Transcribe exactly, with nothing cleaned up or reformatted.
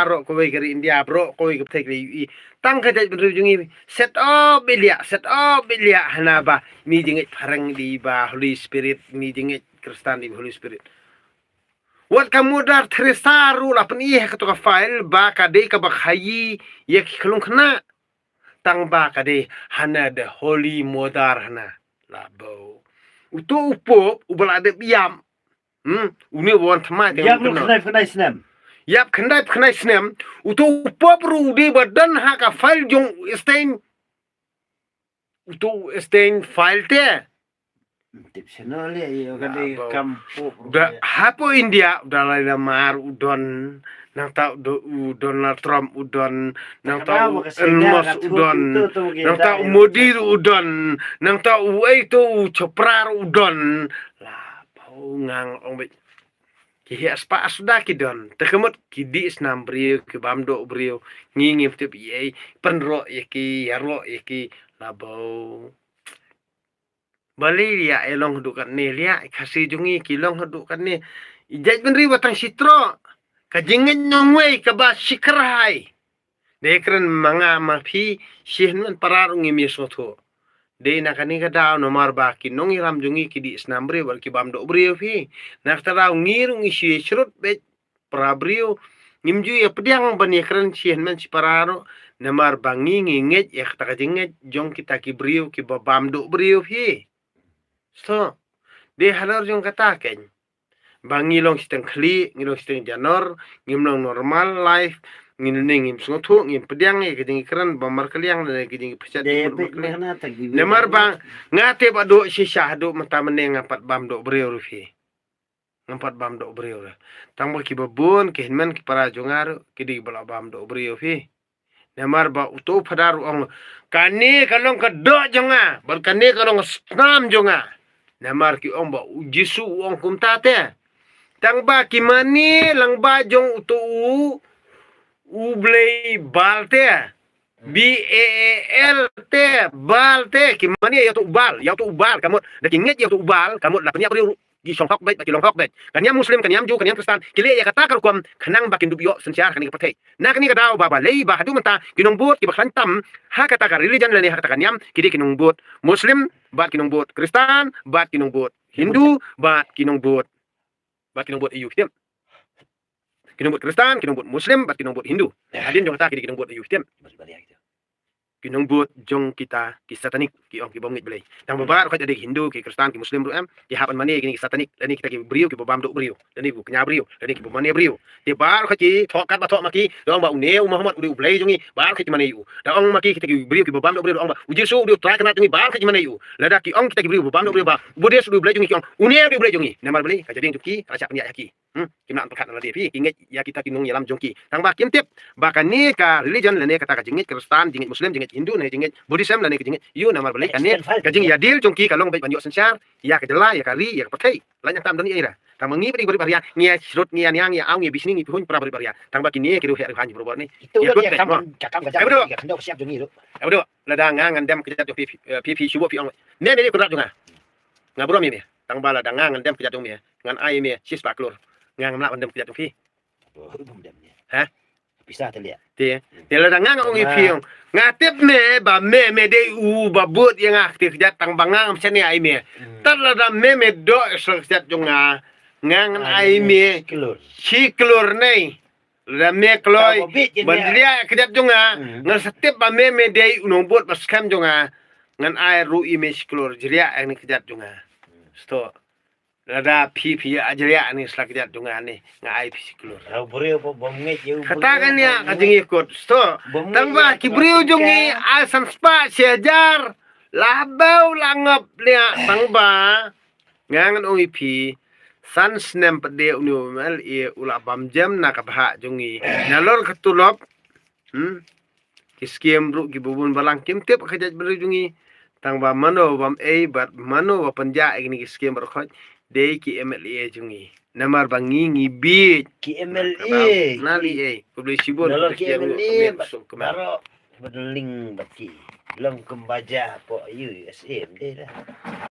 baroh kawei ka ri India, baroh kawei ka pyrthei ka ri U A E. Tang ka jaitbynriew jong ngi, set up beit liah, set up beit liah hana ba ine i jingngeit phareng dei ba Holy Spirit, ine i jingngeit Khristan dei ba Holy Spirit. Wat ka Mother Teresa ruh la pyni ha kato ka file ba ka dei kaba khaii ïa ki khyllung khynnah. Tang ba ka dei hana the Holy Mother hana. La bau. Uto u Pope uba la dep ïap. Hmm, une uba wan thymmai te. Ïap ruh khyndai phew khyndai snem. Ïap khyndai phew khyndai snem. Uto u Pope ruh u dei ba don ha ka file jong u Epstein. Uto u Epstein file te. Tip seno le ïa ka dei kam Pope ruh. Da hapoh India u Dalai Lama ruh u don, nangta u do-, u Donald Trump u don, nangta u Elon Musk u don, nangta u Modi ruh u don, nangta u ei to u Chopra ruh u don. La bau ngang ong beit. Ki heh spah suda ki don. Te ka mut ki dih snam briew, ki bam doh briew. Ngi ngim tip ei ei, pynroh ïa ki, ïaroh ïa ki. La bau. Balei liah ïa long haduh katne, liah i Khasi jong ngi ki long haduh katne. I jaitbynriew ba tang shi troh. Ka jingngeit nongwei kaba shi kyrhai. Dei kren ma nga ma phi, shi hynmen para ruh ngim ïa sngewthuh. Dei na kane ka daw namar ba ki nongïalam jong ngi ki dih snam briew bad ki bam doh briew phi. Na kata daw ngi ruh ngi shu ïa shrut beit para briew. Ngim ju ïa pdiang ban ïa kren shi hynmen shi para ruh namar ba ngi ngi ngeit ïa kata ka jingngeit jong kita ki briew kiba bam doh briew phi. So, dei halor jong kata kein. Ba ngi long shiteng khlieh, ngi long shiteng janor, ngim long normal life, ngin ne ngim sngewthuh, ngim pdiang ïa ka jingkren ba markylliang ne ka jingpynshitom. Dei ba markylliang. Namar ba nga te ba doh shisha haduh mynta mynne ngam pat bam doh briew ruh phi. Ngam pat bam doh briew ruh. Tang ba kiba bun ki hynmen ki para jong nga ruh ki dei ba la bam doh briew phi. Namar ba uto u phadar u ong, kane ka long ka doh jong nga, bad kane ka long ka snam jong nga. Namar ki ong ba u Jisu u ong kumta te. Tang ba ki mane lang ba jong uto u, u blei Baal te. B A A L te, Baal te, ki mane ïa uto u Baal, ïa uto u Baal, ka mut da ki ngeit ïa uto u Baal, ka mut la pynïap briew ruh ki shong hok beit, ba ki long hok beit. Ka niam Muslim, ka niam Jew, ka niam Khristan, ki leh ïa kata ka rukom khnang ba kin dup ïoh synshar kane ka pyrthei. Na kane ka daw ba balei ba haduh mynta ki nongbud kiba khlaiñ tam ha kata ka religion lane ha kata ka niam, ki dei ki nongbud Muslim bad ki nongbud Khristan bad ki nongbud Hindu bad ki nongbud, bad ki nongbud aïu ki tip. Ki nongbud Khristan, ki nongbud Muslim bad ki nongbud Hindu. Hadien jong kata ki dei ki nongbud aïu ki tip. Ki nongbud jong kita ki satanic, ki ong ki bym ngeit Blei. Tang ba baroh khoit, ade ki Hindu, ki Khristan, ki Muslim ruh em, ki hap ban mane kine ki satanic, lane kita ki briew kiba bam doh briew, lane ki kñia briew, lane kiba mane briew. Te baroh khoit ki thoh kat ba thoh ma ki, da ong ba une u Muhammad u dei u blei jong ngi, baroh khoit ki mane ïa u. Da ong ma ki kita ki briew kiba bam doh briew, da ong ba u Jisu u dei u Trai Kynrad jong ngi, baroh khoit ki mane ïa u. Lada ki ong kita ki briew ba bam doh briew ba u Buddhist u dei u blei jong ngi, ki ong une u dei u blei jong ngi. Namar balei? Ka jingduk ki, ka la shah pynïaid ha ki. Hmm, kim lah ban pyrkhat na lade phi, ki ngeit ïa kita ki nongïalam jong ki. Tang ba kim tip ba kane ka religion lane kata ka jingngeit Khristan, jingngeit Muslim, jingngeit Hindu, ne jingngeit Buddhism lane ka jingngeit ïu, namar balei kane ka jingïadil jong ki ka long beit ban ïoh synshar ïa ka jylla, ïa ka ri, ïa ka pyrthei. Lait nangta ym don ei ei ruh. Tang ba ngi bad i barit baria, ngi ïa shrut, ngi ïa niang, ngi ïa aw, ngi ïa bishni, ngi pynhun para barit baria. Tang ba kine ki ruh heh ruh haiñ barabor ne. Ïa dut beit. Ai bro. Ai bro. Lada nga ngan dem ka jait jong phi, phi, phi shu buh phi ong, me me dei kynrad jong nga. Nga burom ïa me. Tang ba lada nga ngan dem ka jait jong me, ngan ai me shispah klur. Nga ngam lah ban dem ka jait jong phi. Ha? Pisa te liah. Te, te lada nga nga ong ïa phi ong, nga tip me ba me me dei u ba bud ïa nga kti kjat, tang ba nga ngam shaniah ïa me. Tad lada me me doh sha kjat jong nga, nga ngan ai me shi klur ne. Lada me kloi ban jriah kjat jong nga, ngan sa tip ba me me dei u nongbud ba skhem jong nga. Ngan ai ruh ïa me shi klur, jriah ïa kane kjat jong nga. Sto. Lada phi phi ïa jriah ne sla kjat jong nga ne, nga ai phi shi klur. Kata kane ka jingïakut. Sto. Tang ba ki briew jong ngi ai san spah shi hajar. La bau la ngop liah, tang ba nga ngan ong ïa phi, san snem pat de une u M L A u la bam jem na ka bhah jong ngi. Nalor ka tulop. Hmm. Ki skim ruh kiba bun balang kim tip ka jaitbynriew jong ngi. Tang ba mano bam ei bad mano ba pynjah ïa kine ki skim baroh khoit, dei ki M L A jong ngi. Namar ba ngi ngi bieit. Ki M L A. Na li ei. Khublei shibun. Nalor ki M L A baroh ba ling bad ki. Long kumba ja hapoh U S A em dei dah.